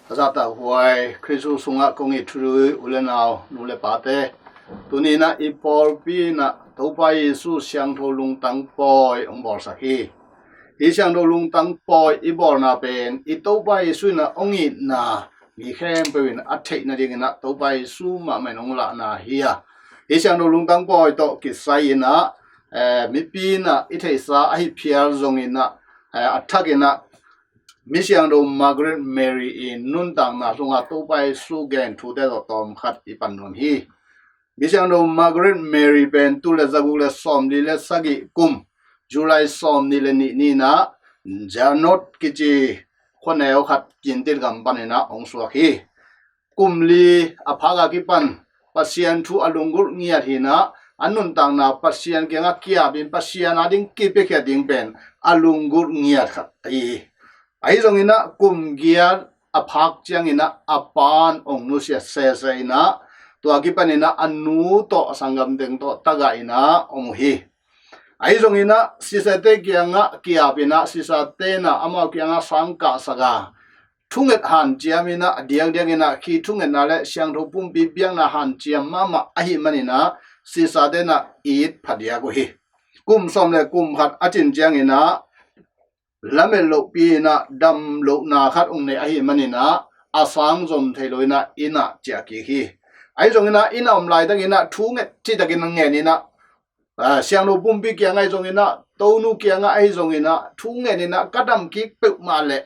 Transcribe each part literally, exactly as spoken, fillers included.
A zahtak huai Khristu sungah kong it thuzui u le nau, nu le pate, tuni inah i pawlpi inah Topa Jesu siangtho lungtang pawi hong bawlsak hi. Hih siangtho lungtang pawi i bawlna pen i Topa Jesu inah hong itna mi khempeuh in a theih nading inah Topa Jesu mahmah in hong lahna hi a, hih siangtho lungtang pawi tawh kisai inah, eh, mipi inah i theihsa ahi phial zong inah, eh, a thak inah mi siangtho Margaret Mary i nuntakna sungah Topa Jesu gen thute tawh tawm khat i pan nuam hi. Mi siangtho Margaret Mary pen tul le zaguk le sawmli le sagih kum July sawmnih le nih ni inah Jarnot kici khuaneu khat Kintit gam pan inah hong suak hi. Kum li a phak a kipan Pasian thu a lunggulh ngiat hi inah a nuntakna Pasian kiangah kiapin Pasian ading kipiakhia ding pen a lunggulh ngiat khat ahi hi. Ahi zong inah kum giat a phak ciang inah a pan hong nusia sese inah tua kipan inah a nu tawh a sanggam teng tawh tagah inah hong uh hi. Ahi zong inah sisate kiangah kiap inah sisate inah amau kiangah sang kahsak a thunget hanciam inah a diakdiak inah khi thungetna le siangtho pumpi biakna hanciam mahmah ahi man inah sisate inah it phadiak uh hi. Kum sawm le kum khat a cin ciang inah lamet lohpi inah dam lohna khat hong nei ahi man inah a sang zom thei lo inah inn ah ciah kik hi. Ahi zong inah inn ah om laitak inah thunget citakin a ngen inah, ah, siangtho pumpi kiangah ahi zong inah, Tonu kiangah ahi zong inah thungen inah ka dam kik peuhmah leh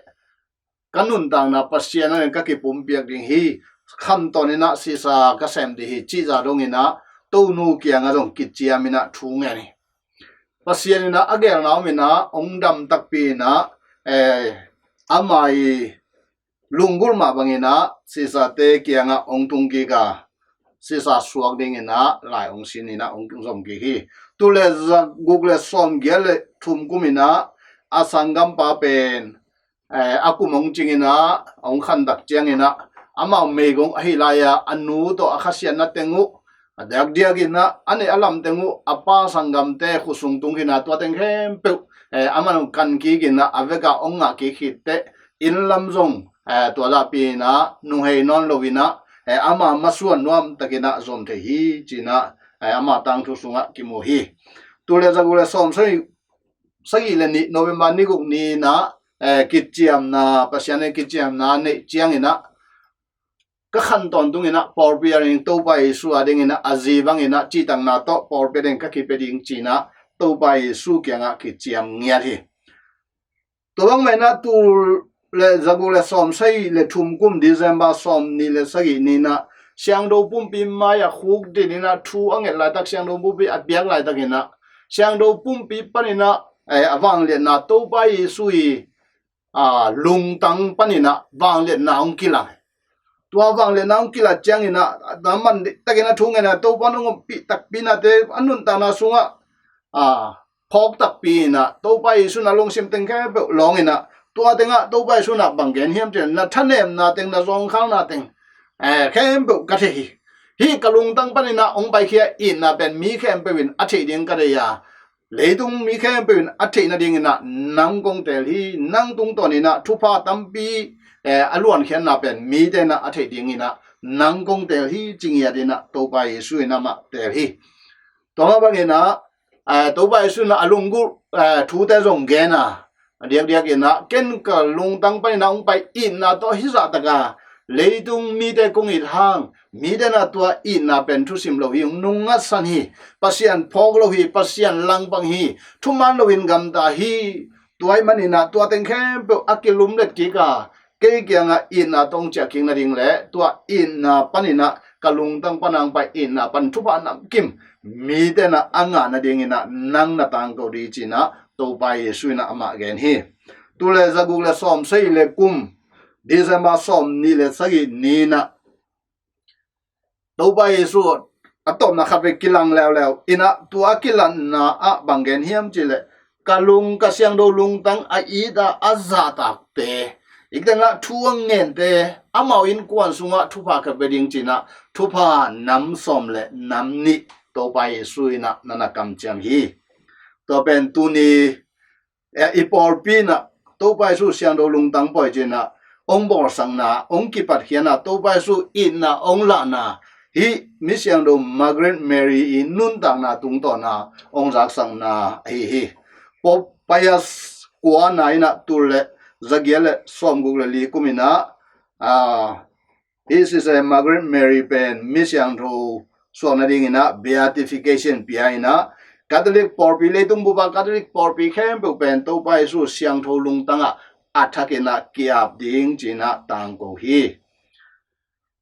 ka nuntakna Pasian ading ka kipumpiak ding hi. Khantawn inah sisa ka sem ding hi cih zah dong inah Tonu kiangah zong kiciam inah thungen hi. Pasian inah a gelna om inah hong dam takpi inah, eh, ama i lunggulh mah bang inah sisate kiangah hong tung kik a sisa suak ding inah lai hong sin inah hong zom kik hi. Tul le zaguk le sawmgiat le thum kum inah a sanggampa pen, eh, a kum hong cing inah hong khantak ciang inah amau meigong ahi lai-a a nu tawh a khasiatna teng uh a diakdiak inah a neih a lam teng uh a pa sanggamte khut sung tung khin a tua teng khempeuh, eh, aman hong kan kik inah a vekah hong ngah kik khit teh inn lam zong, eh, tua lahpi inah nuhei nawn lo inah, eh, ama masuan nuamtak inah zom thei hi ci inah, eh, ama tangthu sungah kimu hi. Tul le zaguk le sawm sagih, sagih le nih November ni guk ni inah, eh, kiciamna, Pasian in kiciamna neih ciang inah ka khan tawntung inah pawlpi ading Topa Jesu ading inah a zi bang inah cihtakna tawh pawlpi ading ka kipia ding ci inah Topa Jesu kiangah kiciam ngiat hi. Tua bang mah inah tul le zaguk le sawm sagih le thum kum December sawmnih le sagih ni inah siangtho pumpi mai-ah khukdin inah thu a nget laitak siangtho pumpi a piak laitak inah siangtho pumpi pan inah, eh, a vangliatna Topa Jesu i, ah, lungtang pan inah vangliatna hong kilang. Tua vangliatna hong kilat ciang inah a man diktak inah thungen a Topa in hong ompih takpi inah te a nuntakna sungah, ah, phawk takpi inah Topa Jesu inah lungsim teng khempeuh lawng inah tua tengah Topa Jesu inah bang gen hiam cih leh na thanemna teng, na zawngkhalna teng, eh, khempeuh ka thei hi. Hih ka lungtang pan inah hong paikhia itna pen mi khempeuh in a theih ding ka deih a, leitung mi khempeuh in a theih nading inah nang kong teel hi. Nang tungtawn inah thupha tampi, eh, a luankhiatna pen mite inah a theih ding inah nang kong teel hi ci ngiat inah Topa Jesu in amah teel hi. Tua mah bang inah, eh, Topa Jesu inah a lunggulh, eh, thute zong gen a, a diakdiak inah ken ka lungtang pan inah hong pai itna tawh hih zahtak a leitung mite kong it hang mite inah tua itna pen thusim lo hi, hong nungngatsan hi. Pasian phawk lo hi, Pasian langpang hi, thuman loin gamta hi. Tua ahih man inah tua teng khempeuh a kilumlet kik a kei kiangah itna tawh hong ciah kik nading le tua itna pan inah ka lungtang pan a hong pai itna pan thupha namkim mite inah a ngah nading inah nang na tangko ding ci inah Topa Jesu inah amah gen hi. Tul le zaguk le sawm sagih le kum December sawmnih le sagih ni inah Topa Jesu a tawpna khat vei kilang leuleu inah tua a kilatna ah bang gen hiam cih leh ka lung, ka siangtho lungtang a it a a zahtakte, i tengah thu a ngente amau innkuan sungah thupha ka pia ding ci inah thupha nam sawm le nam nih Topa Jesu inah na na kamciam hi. Tua pen tuni, eh, i pawlpi inah Topa Jesu siangtho lungtang pawi ci inah hong bawlsakna, hong kipatkhiatna, Topa Jesu itna hong lahna, hih mi siangtho Margaret Mary i nuntakna tungtawna hong zaksakna ahi hi. Pope Pius kuana in ah tul le zagiat le sawmguk le li kum in ah, ah, hih Sister Margaret Mary pen mi siangtho suak nadingin ah beatification pia in ah, Catholic pawlpi, leitung bupa Catholic pawlpi khempeuh pen Topa Jesu siangtho lungtang ah a thakin ah ki-ap ding ci-in ah tangko hi.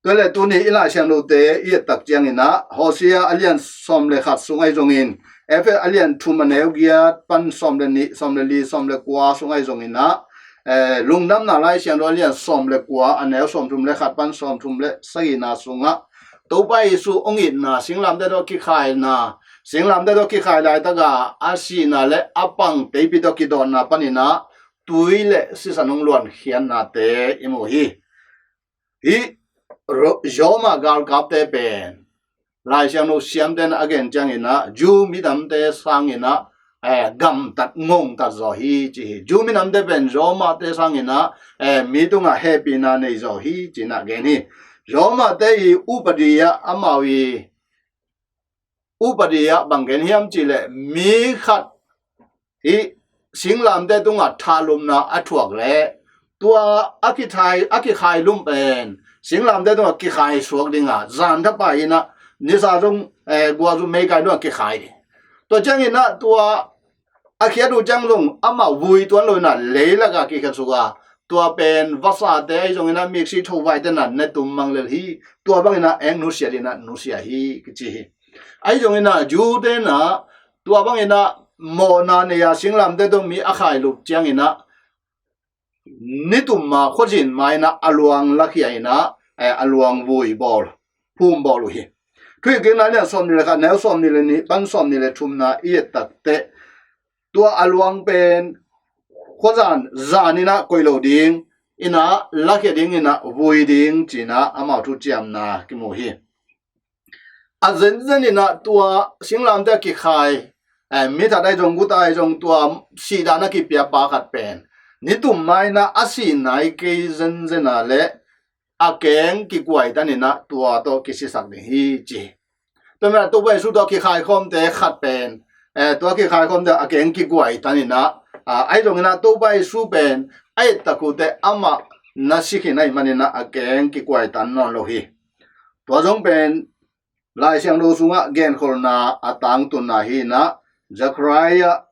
Tua le tuni i Lai Siangthote i et tak ciangin ah, Hosea a lian sawm le khat sung ahi zongin, Efesa a lian thum a neu giat pan sawm le nih, sawm le li, sawm le kua sung ahi zongin ah, eh, Lungdamna Lai Siangtho a lian sawm le kua a neu sawmthum le khat pan sawmthum le sagihna sungah, Topa Jesu hong itna, singlamteh tawh kikhaina, singlamteh tawh kikhai laitak a a sihna le a pang teipi tawh kidawtna panin ah tui le sisan hong luankhiatnate i mu hi. Hih Ro-, Roma galkapte pen Lai Siangtho siamten a gen ciangin ah, Jew minamte sangin ah, eh, gamtat ngongtat zaw hi ci hi. Jew minamte pen Romate sangin ah, eh, mi tungah hehpihna nei zaw hi ci-in ah gen hi. Romate i upadi ah amau i upadi ah bang gen hiam cih leh, mi khat hih singlamteh tungah thahlupna a thuak leh, tua a kithai, a kikhai lum pen singlamteh tungah kikhai suak ding a, zan thapai in ah, nisa zong, eh, gua zong meikai tungah kikhai ding. Tua ciangin ah tua a khiat uh ciang zong amah vui tuan lo in ah leilak ah kikhiat suk a, tua pen vasate ahi zongin ah miksi thovaite in ah ne tum mang lel hi. Tua bangin ah eng nusiat in ah nusia hi kici hi. Ahi zongin ah Jew-te in ah tua bangin ah mawhna nei a singlamteh tawh mi a khailup ciangin ah nitum a khuazin ma in ah a luang lakhia in ah, eh, a luang vui bawl, phum bawl uh hi. Thuhilhkikna a lian sawmnih le khat, neu sawmnih le nih pan sawmnih le thumna i et tak teh, tua a luang pen khuazan zan in ah koih lo ding in ah lakhia ding in ah vui ding ci-in ah amau thuciamna kimu hi. A zenzen in ah tua singlamteh a kikhai, eh, mi that ahi zong, guta ahi zong, tua sihdan a kipia pa khat pen nitum ma in ah a sih nai kei zenzen a leh a keng kikuaitan in ah tua tawh kisisak ding hi ci hi. Tua manin ah Topa Jesu tawh a kikhai khawmte khat pen, eh, tua a kikhai khawmte a keng kikuaitan in ah, ah, ahi zongin ah Topa Jesu pen a et tak uh teh amah na si khin ahih manin ah a keng kikuaitan nawn lo hi. Tua zong pen Lai Siangtho sungah genkholhna a tangtunna hi in ah, Zechariah,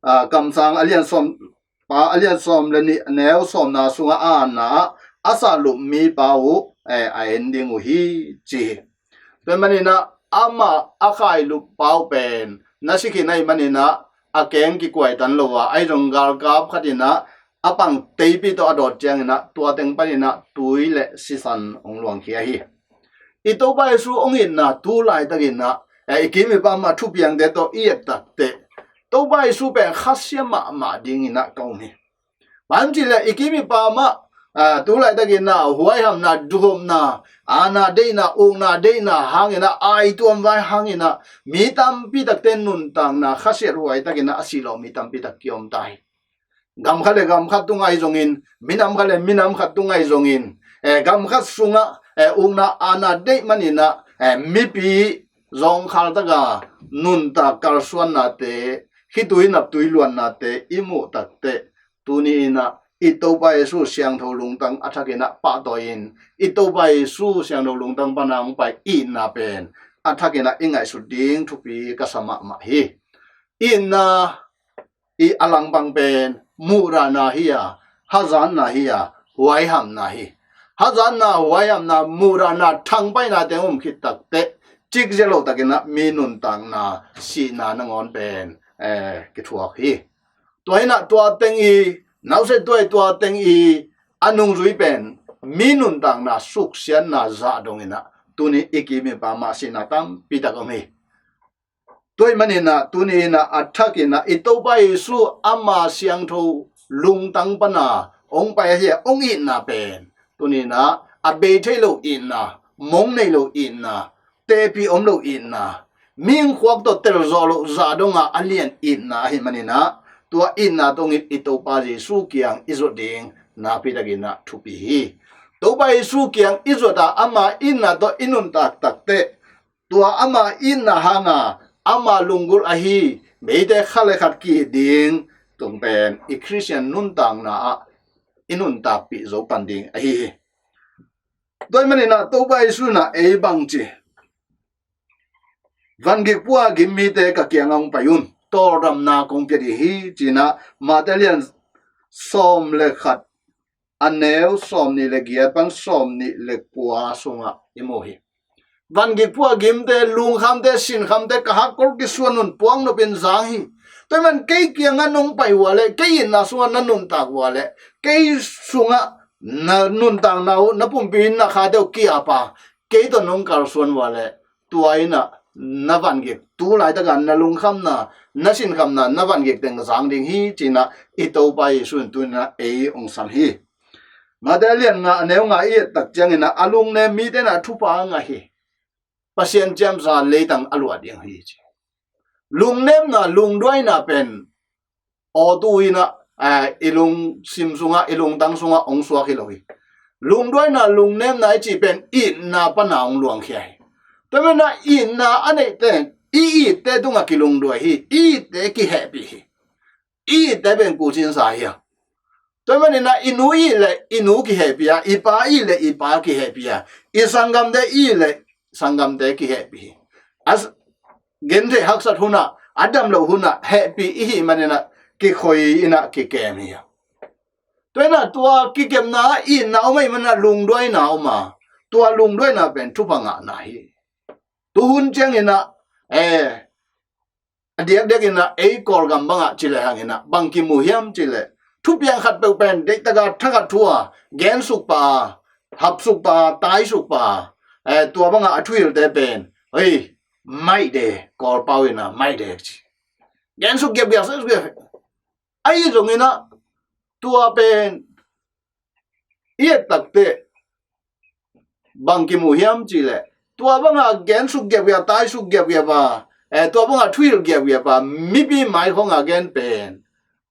ah, kamsang a lian sawm, pa a lian sawm le nih, neu sawmna sungah a anna ah a sahlup mipa uh, eh, a en ding uh hi ci hi. Tua manin ah amah a khailup pa uh pen na si khin ahih manin ah a keng kikuaitan lo a, ahi zong galkap khat in ah a pang teipi tawh a dawt ciangin ah tua teng panin ah tui le sisan hong luangkhia hi. I Topa Jesu hong itna tu laitakin ah, eh, i kim i pam a thupiangte tawh i et tak teh, Topa Jesu pen khasia mahmah dingin ah ka um hi. Bang hang hiam cih leh i kim i pam ah, ah, tu laitakin ah huaihamna, duhopna, aana deihna, ukna deihna hangin ah, aituam vai hangin ah mi tampi takte nuntakna khasiat huaitakin ah a silawh mi tampi tak kiom ta hi. Gam khat le gam khat tung ahi zongin, minam khat le minam khat tung ahi zongin, eh, gam khat sungah, eh, ukna aana deih manin ah, eh, mipi zawngkhal taka nuntak kalsuannate, khitui naptui luannate i muh tak teh, tuni in ah i Topa Jesu siangtho lungtang a thakin ah pahtawi in, i Topa Jesu siangtho lungtang pana hong pai itna pen a thakin ah i ngaihsut ding thupi ka sa mahmah hi. Itna i a langpang pen muhdahna hi a, hazatna hi a, huaihamna hi. Hazatna, huaihamna, muhdahna, thangpaihna teng um khit tak teh, cikzia lo takin ah mi nuntakna, sihna nangawn pen, eh, kithuak hi. Tua in ah tua teng i, nauset tuai tua teng i a nungzui pen mi nuntakna suksiatna zah dongin ah tuni i kim i pam ah sihna tampi tak om hi. Tua ahih manin ah tuni in ah a thakin ah i Topa Jesu ama siangtho lungtang pana hong pai ahi a hong itna pen, tuni in ah a bei thei lo itna, mong nei lo itna, tehpih om lo itna, mihing khuak tawh telzawh loh zah dong a a lian itna ahih manin ah, tua itna tungin i Topa Jesu kiang i zot ding nakpi takin ah thupi hi. Topa Jesu kiang i zuat a, ama itna tawh i nuntak takteh, tua ama itna hanga ama lunggulh ahi mite khat le khat ki-it ding tung pen i Khristian nuntakna ah i nuntakpih zo pan ding ahi hi. Tua ahih manin ah Topa Jesu in ah ei bang ci, vangik pua gim mite ka kiangah hong pai un, tawldamna kong pia ding hi, ci-in ah Matthai lian sawm le khat, a neu sawm nih le giat pan sawm nih le kua sungah i mu hi. Vangik pua gimte, lungkhamte, sinkhamte ka hakkol kisuan un, puak nopin zang hi. Tua ahih man kei kiangah nong pai uh leh, kei itna sungah na nuntak uh leh, kei sungah na nuntakna uh, na pumpi itna khate uh ki-ap a, kei tawh nong kalsuan uh leh, tua in ah na vangik, tu laitaka na lungkhamna, na sinkhamna, na vangik teng zang ding hi, ci-in ah i Topa Jesu in tu-in ah ei hong sam hi. Matthai lian nga, a neu nga i et tak ciangin ah, a lungnem mite in ah thupha a ngah hi. Pasian ciamsa leitang a luah ding hi, ci. Lungnemna, lungduaina pen aw tu-in ah, eh, i lungsim sungah, i lungtang sungah hong suak hi lo hi. Lungduaina, lungnemna i cih pen itna pan ah hong luangkhia hi. Tua ahih man ah itna a neihte, i itte tungah kilungduai hi, i itte kihehpih hi. I itte pen kucinsa hi a. Tua ahih manin ah i nu it leh i nu kihehpih a, i pa it leh i pa kihehpih a, i sanggamte it leh sanggamte kihehpih hi. A s-, gentheih haksat hun ah, a damloh hun ah hehpih i hih manin ah kikhoi in ah kikem hi a. Tua in ah tua kikemna ah itna om ahih manin ah lungduaina om a, tua lungduaina pen thupha ngahna hi. Tuhun ciangin ah, eh, a diakdiakin ah ei Kawlgam bangah ci lehang in ah bang kimu hiam cih leh, thupiang khatpeuh pen deihtaka thakhat thu a gensuk pah a, hapsuk pah a, taisuk pah a, eh, tua bangah a thuhilte pen, oi, maihde, Kawlpau in ah maihde ci. Gensuk giapgiap, suk giap. Ahi zongin ah tua pen i et takteh bang kimu hiam cih leh, tua banga gensuk giapgiap, taisuk giapgiap a, eh, tua banga thuhilh giapgiap a, mipi mai khawng a gen pen,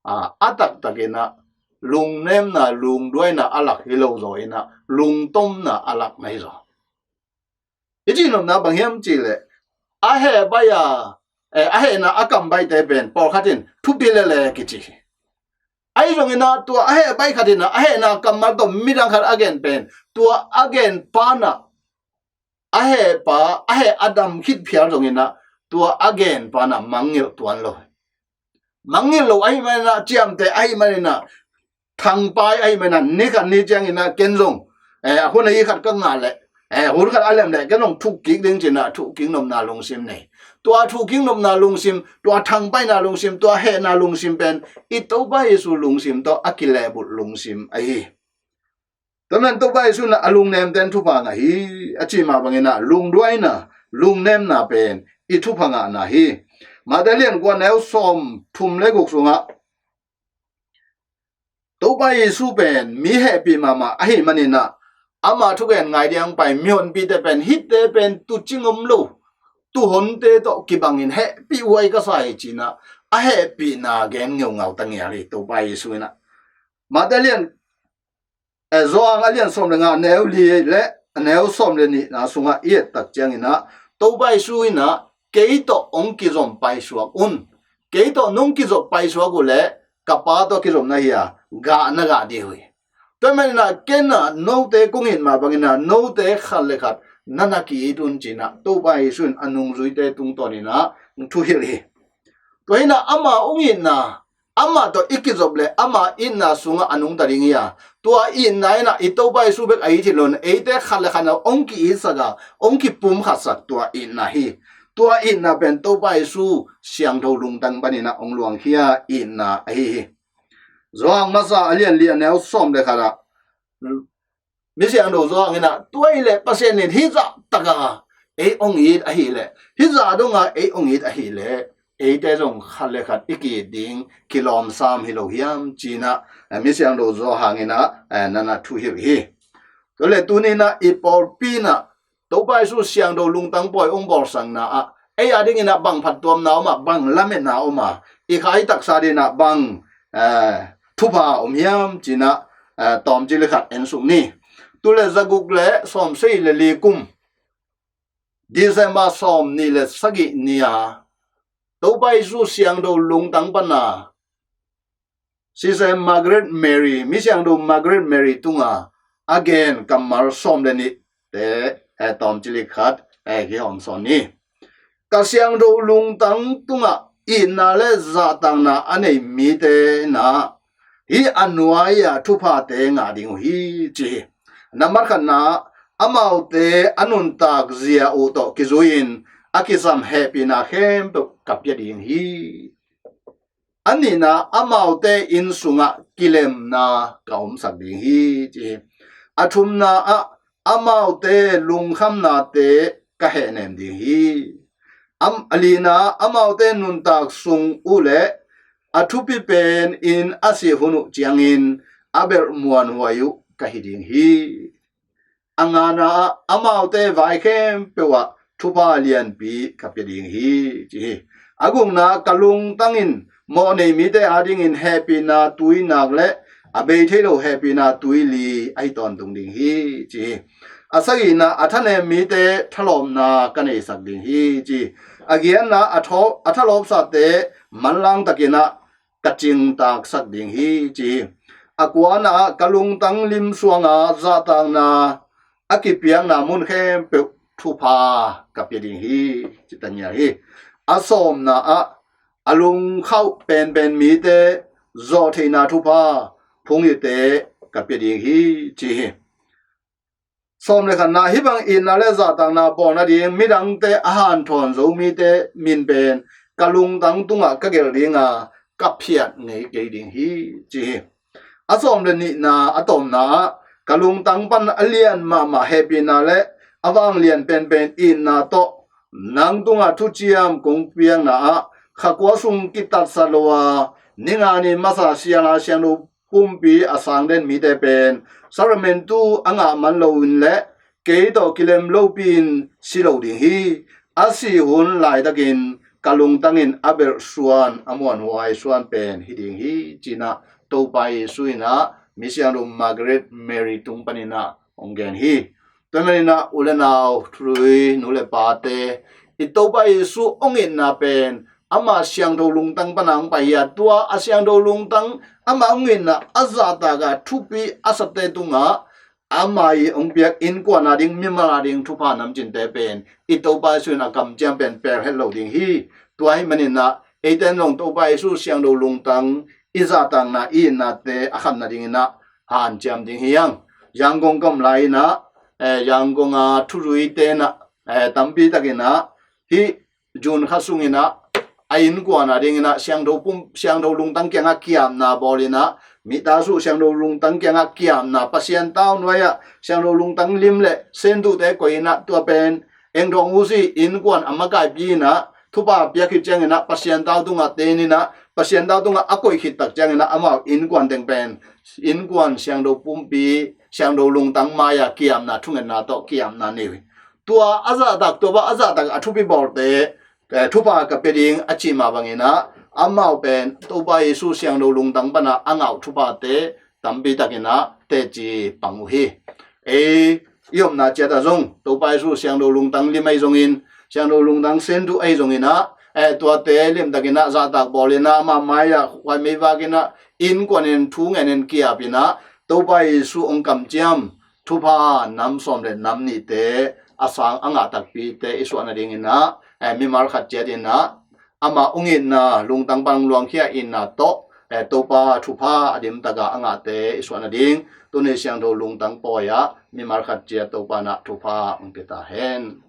ah, a taktakin ah lungnemna, lungduaina a lak hi lo zaw in ah lungtomna a lak na hi zaw. I cih nopna bang hiam cih leh, a heh baih a, eh, a hehna a kam baihte pen pawlkhat in thupi lele kici hi. Ahi zongin ah tua a heh baih khat in ah a hehna kammal tawh midang khat a gen pen, tua a gen pa in ah, a heh pa, a heh a dam khit phial zongin ah tua a gen pa in ah mangngilh tuan lo. Mangngilh lo ahih manin ah, ciamteh ahih manin ah, thangpai ahih manin ah, ni khat ni ciangin ah ken zong, eh, a hun ahi khat ka ngah leh, eh, hun khat a lem leh ken zong thuk kik ding ci-in ah thuk kik nopna lungsim nei. Tua thuk kik nopna lungsim, tua thangpaihna lungsim, tua hehna lungsim pen i Topa Jesu lungsim tawh a kilehbulh lungsim ahi hi. Tua man Topa Jesu in ah a lungnemte in thupha ngah hi, a cih mah bangin ah lungduaina, lungnemna pen i thupha ngahna hi. Matthai lian kua, neu sawm thum le guk sungah, Topa Jesu pen mi hehpih mahmah ahih manin ah, ama thugen ngai ding hong pai mihonpite pen, hihte pen tuucing om lo, tuuhonte tawh kibangin hehpih huai ka sa hi, ci-in ah a hehpihna gen ngeungau ta ngial hi Topa Jesu in ah. Matthai lian, eh, Johan a lian sawm le nga, neu li le neu sawm le nihna sungah i et tak ciangin ah, Topa Jesu in ah, kei tawh hong kizom paisuak un. Kei tawh nong kizop paisuak uh leh ka Pa tawh kizom na hi a, gah na gah ding uh hi. Tua ahih manin ah ken ah note kong it mah bangin ah note khat le khat na na ki-it un, ci-in ah Topa Jesu in a nungzuite tungtawnin ah thuhilh hi. Tua hi-in ah ama hong itna, amah tawh i kizop leh ama itna sungah a nungta ding hi a, tua itna in ah i Topa Jesu bek a it hi lo-in eite khat le khat in ah hong ki-itsak a, hong kipumkhatsak tua itna hi. Tua itna pen Topa Jesu siangtho lungtang panin ah hong luangkhia itna ahi hi. Johan masa a lian li, a neu sawm le khat ah, mi siangtho Johan in ah, tua ahih leh Pasian in hih zah taka ei hong it ahih leh, hih zah donga ei hong it ahih leh, eite zong khat le khat i ki-it ding kilawm sam hi lo hiam, ci-in ah, eh, mi siangtho Johan in ah, eh, na na thuhilh hi. Tua leh tuni-in ah i pawlpi in ah Topa Jesu siangtho lungtang pawi hong bawlsakna ah ei a dingin ah bang phattuamna om a, bang lametna om a, i kha i taksa dingin ah bang, eh, thupha om hiam, ci-in ah, eh, tawmcik le khat en suk ni. Tul le zaguk le sawmsagih le li kum, December sawmnih le sagih ni-a Topa Jesu siangtho lungtang pana Sister Margaret Mary, mi siangtho Margaret Mary tunga a gen kammal sawm le nih te, eh, tawmcik le khat, eh, hi hong sawn ni. Ka siangtho lungtang tungah itna le zahtakna a nei mite na hih a nuai-a thuphate ngah ding uh hi, ci hi. Nambat khatna, amaute a nuntak zia uh tawh kizui-in a kisam hehpihna khempeuh ka pia ding hi. A nihna, amaute inn sungah kilemna ka omsak ding hi, ci hi. A thumna ah amaute lungkhamnate ka hehnem ding hi. Am, a lina, amaute nuntak sung uh le a thupi pen in a sih hun uh ciangin a belh muanhuai uh ka hi ding hi. A ngana ah amaute vai khempeuh ah thupha lianpi ka pia ding hi, ci hi. A gukna, ka lungtang in mawhnei mite adingin hehpihna tuinak le a bei thei lo hehpihna tuili ahi tawntung ding hi, ci hi. A sagihna, a thanem mite thalawpna ka neisak ding hi, ci hi. A giatna, a thaw-, a thalawpsate manlang takin ah ka cingtaksak ding hi, ci hi. A kuana ah ka lungtang lim suanga zahtakna a kipiakna mun khempeuh thupha ka pia ding hi, ci ta ngial hi. A sawmna ah a lungkhauh penpen mite zawhtheihna thupha phungite ka pia ding hi, ci hi. Sawm le khatna, hih bang itna le zahtakna bawl nading midangte a hanthawn zo mite min pen ka lungtang tungah ka gelh dinga ka phiat ngei kei ding hi, ci hi. A sawm le nihna, a tawpna ah ka lungtang pan a lian mahmah hehpihna le a vanglian penpen itna tawh nang tungah thuciam kong piakna ah kha kua sung kitatsat lo a, ninga ni masa siala siangtho pumpi a sang den mite pen sacramentu a ngah man loin le kei tawh kilem lopi-in si lo ding hi. A sih hun laitakin ka lungtangin a belh suan, a muanhuai suan pen hi ding hi, ci-in ah Topa Jesu in ah mi siangtho Margaret Mary tung panin ah hong gen hi. Tua manin ah u le nau, thuzui nu le pate, i Topa Jesu hong itna pen ama siangtho lungtang pana hong pai hi a, tua a siangtho lungtang ama hong itna a zahtak a thupi a sate tungah ama i hong piak innkuan ading, mimal ading thupha namcinte pen i Topa Jesu in a kamciam pen pel het lo ding hi. Tua ahih manin ah eite in zong Topa Jesu siangtho lungtang i zahtakna, i itnate a khat nadingin ah hanciam ding hi hang. Yangon ka om lai-in ah, eh, Yangon a thuzuite in ah, eh, tampi takin ah hih June kha sungin ah a innkuan adingin ah siangtho pum, siangtho lungtang kiangah kiamna bawlin ah, Mitasu siangtho lungtang kiangah kiamna, Pasian tau nuai-ah siangtho lungtang lim le sentuhte koih in ah, tua pen Eng Thawng Usi innkuan a makaipi in ah thupha piak khit ciangin ah Pasian tau tungah ten in ah, Pasian tau tungah a koih khit tak ciangin ah amau innkuan teng pen innkuan siangtho pumpi, siangtho lungtang mai-a kiamna, thungetna tawh kiamna nei uh hi. Tua a zahtak, tua bang a zahtak a thupi bawlte, eh, thupha ka pia ding a cih mah bangin ah amau pen Topa Jesu siangtho lungtang pana a ngah uh thuphate tampi takin ah teci pang uh hi. Ei i omna ciat ah zong Topa Jesu siangtho lungtang lim ahi zongin, siangtho lungtang sentuh ahi zongin ah, eh, tuate limtakin ah zahtak bawlin ah, ama mai-ah khuai meivak in ah, innkuan in, thu ngen in, kiap in ah, Topa Jesu hong kamciam thupha nam sawm le nam nihte a sang a ngah takpite i suah nadingin ah, eh, mimal khat ciat in ah ama hong itna, lungtang pan luangkhia itna tawh, eh, Topa thupha a dimtaka a ngahte i suah nading tuni siangtho lungtang pawi-ah mimal khat ciat Topa in ah thupha hong pia ta hen.